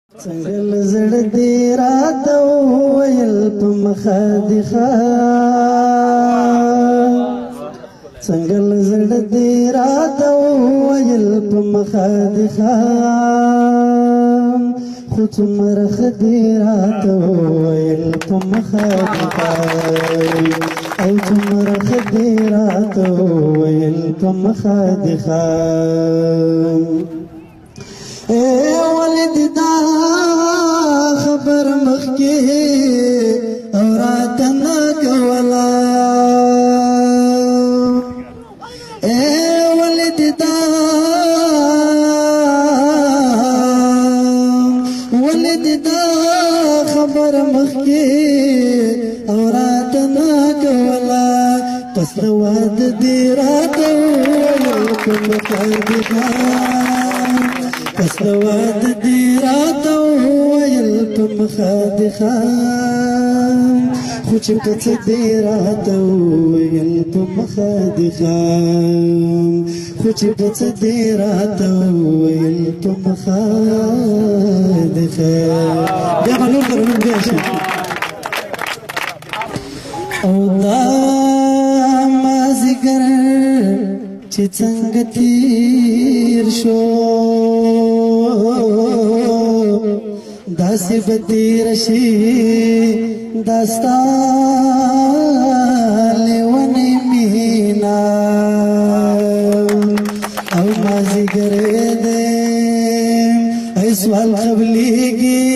څنګه زړه دې راته وویل په مخه دې ښه، څنګه زړه دې راته وویل په مخه دې ښه، خو څومره ښه دې راته وویل په مخه دې ښه، او څومره ښه دې راته وویل په مخه دې ښه. اے ولد دا خبر مخکې او راته نه کولا، اے ولد دا، ولد دا خبر مخکې او راته نه کولا، پس د واده دې راته وویل په مخه دې، پس د واده دې راته وویل په مخه دې ښه، خو چې په څه دې راته وویل په مخه دې ښه، خو چې په څه دې راته وویل په مخه دې ښه. بیا به نور درنوم بیا شي. او دا مازیګر چې څنګه تیر شو، داسې به تیر شي دا ستا لیونۍ مینا. او مازیګر دی ای سوال قبلیږي،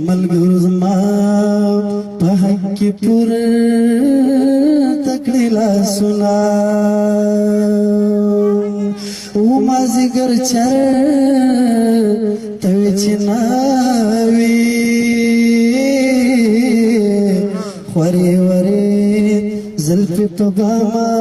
ملګرو زما په حق کې پور تکړه لاسونه. و مازیګر چر ته چې ناوي خوري وري زلفې په باما